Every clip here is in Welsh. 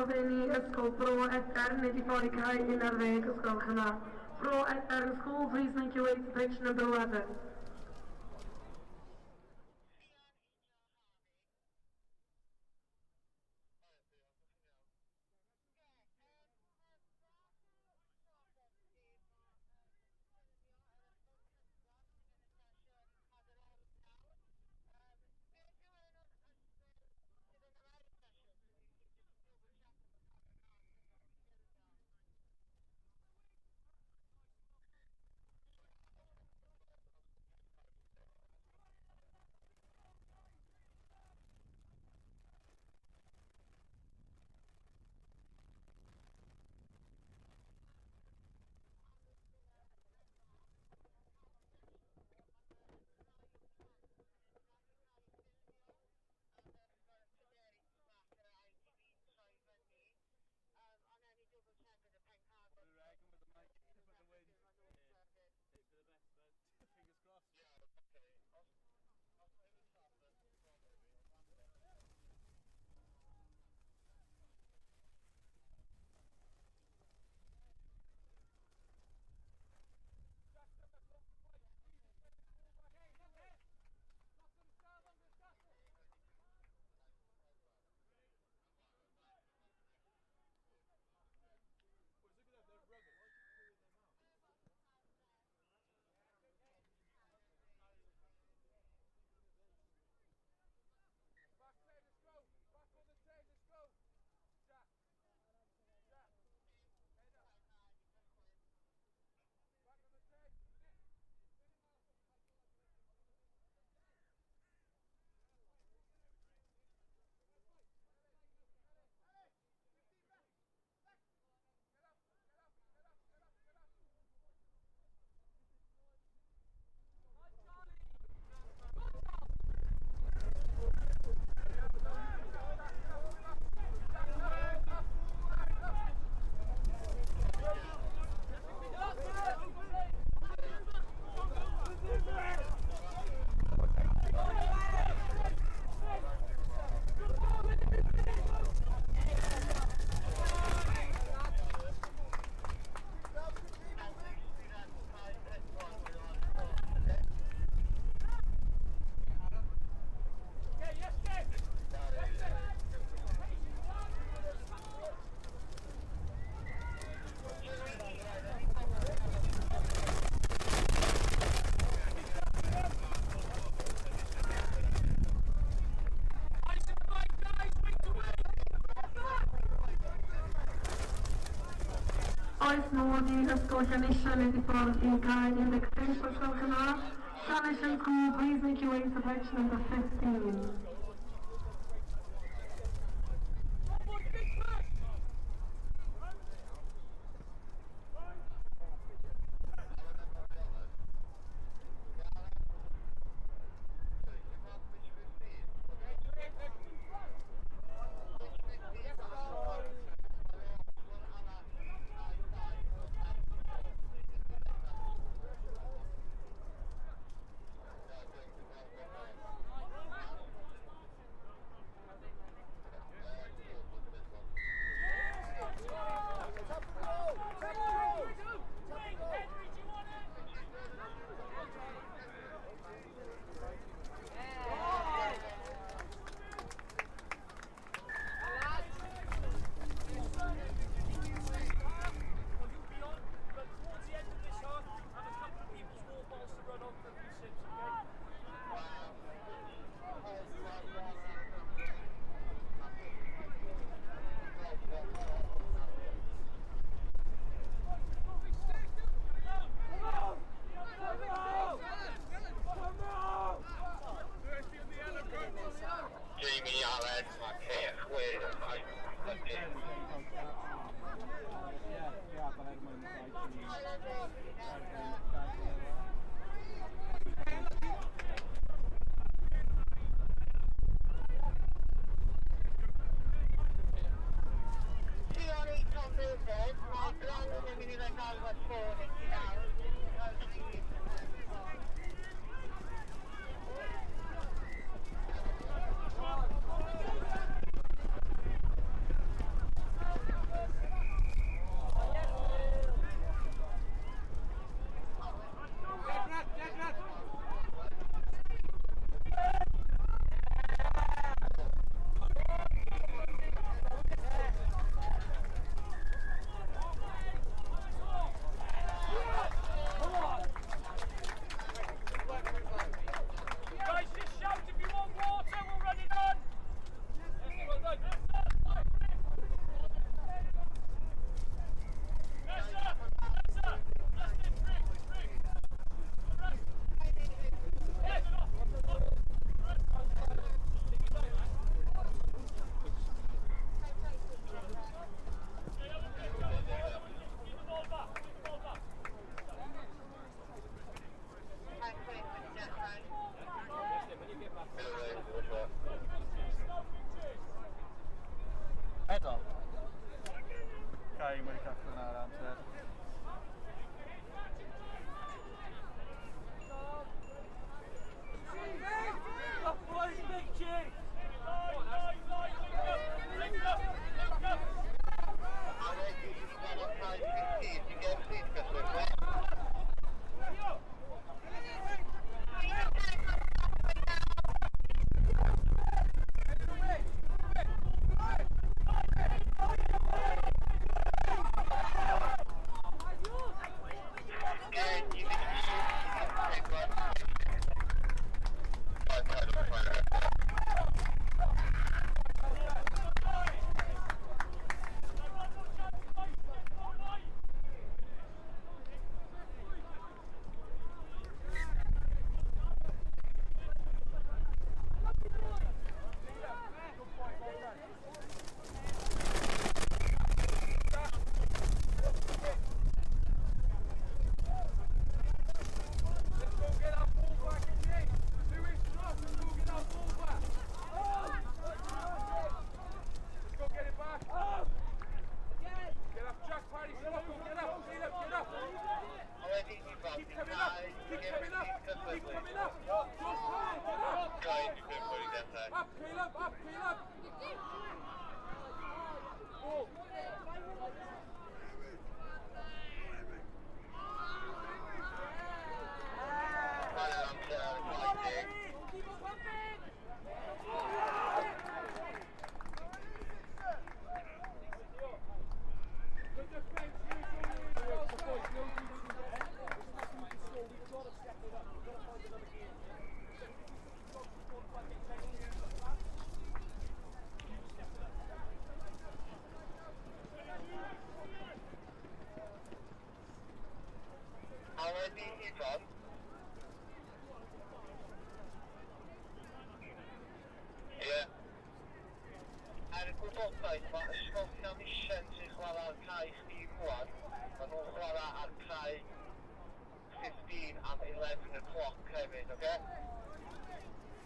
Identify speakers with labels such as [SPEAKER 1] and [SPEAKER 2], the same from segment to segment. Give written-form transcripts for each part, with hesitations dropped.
[SPEAKER 1] gofyn i Ysgol Bro Edern wneud i ffordd i cae 11, os gwelwch yn dda. Bro Edern School, please make your way to pitch number 11. Oes modd i Ysgol Llanisien wneud i ffordd i cae 15, os gwelwch yn dda. Llanisien School, please make your way to pitch number 15.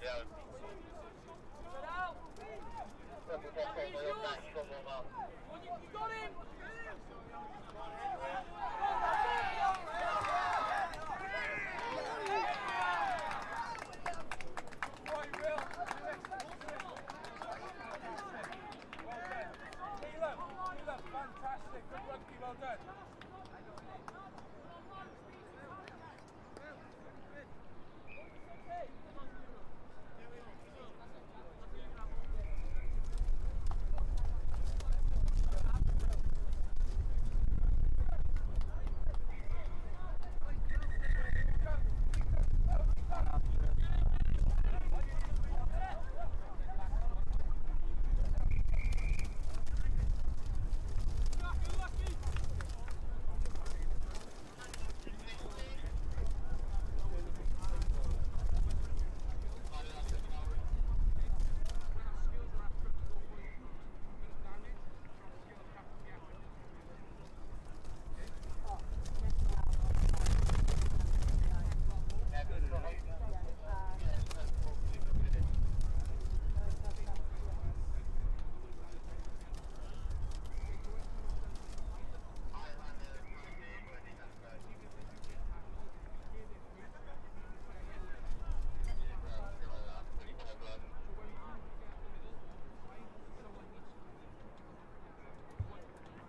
[SPEAKER 2] Iawn. Mae o'n bell o bob man.
[SPEAKER 3] You got him!
[SPEAKER 4] Well done. Caleb, Caleb, fantastic. Good rugby, well done.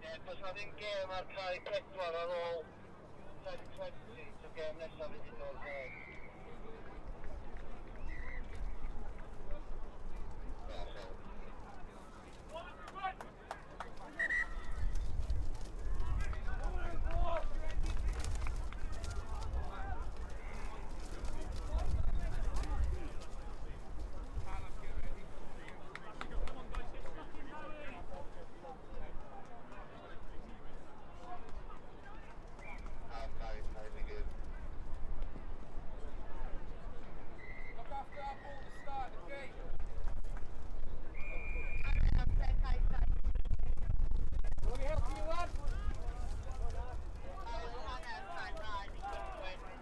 [SPEAKER 2] Ie, does na ddim gêm ar cae 4 ar ôl 10:20, so gêm nesaf fydd i dod nôl. I'm very, very good.
[SPEAKER 4] Look after that ball to start, okay? Will we help you, lad?
[SPEAKER 2] Ail hanner cae 2 i gychwyn.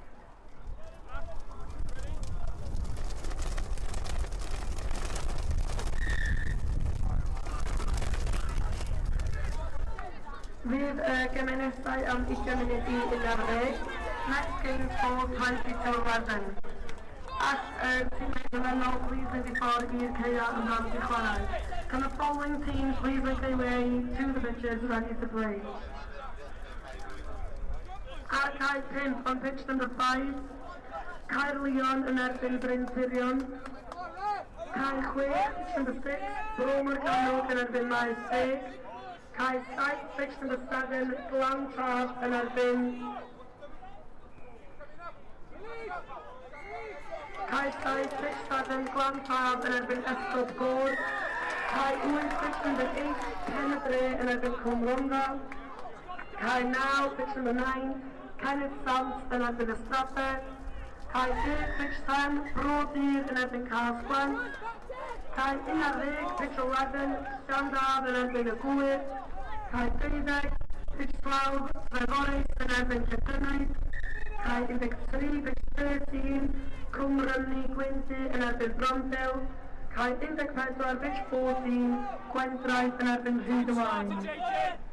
[SPEAKER 1] Fydd y gemau nesaf am 11:40. Next game for 11:40. All y tîmau canlynol please mynd i ffordd i'r caeau yn barod i chwarae. Can the following teams please make their way to the pitches ready to play? Ar cae 5 on pitch number 5, Caerllion yn erbyn Bryn Tirion. Cae 6, pitch number 6, Bro Morgannwg yn erbyn Maes Teg. Cae 7, pitch number 7, Glan Taf yn erbyn. Cae 7, pitch 7, Glan Taf yn erbyn Esgob Gôr. Cae 8, pitch number 8, Pen y Dre yn erbyn Cwm Rhondda. Cae 9, pitch number 9, Kenneth Sant yn erbyn Ystrafe. Cae 10, pitch 10, Bro Dur yn erbyn Cas-gwent. Cae 11, pitch 11, Llandaf yn erbyn y Gwyr. Cae 12, pitch 12, Treforys yn erbyn Llandynwy. Cae 13, pitch 13, Cwm Rhymni Gwyndi yn erbyn Bromdale. Cae 14, pitch 14, Gwendraeth yn erbyn Rhyd y Waun.
[SPEAKER 3] JJ!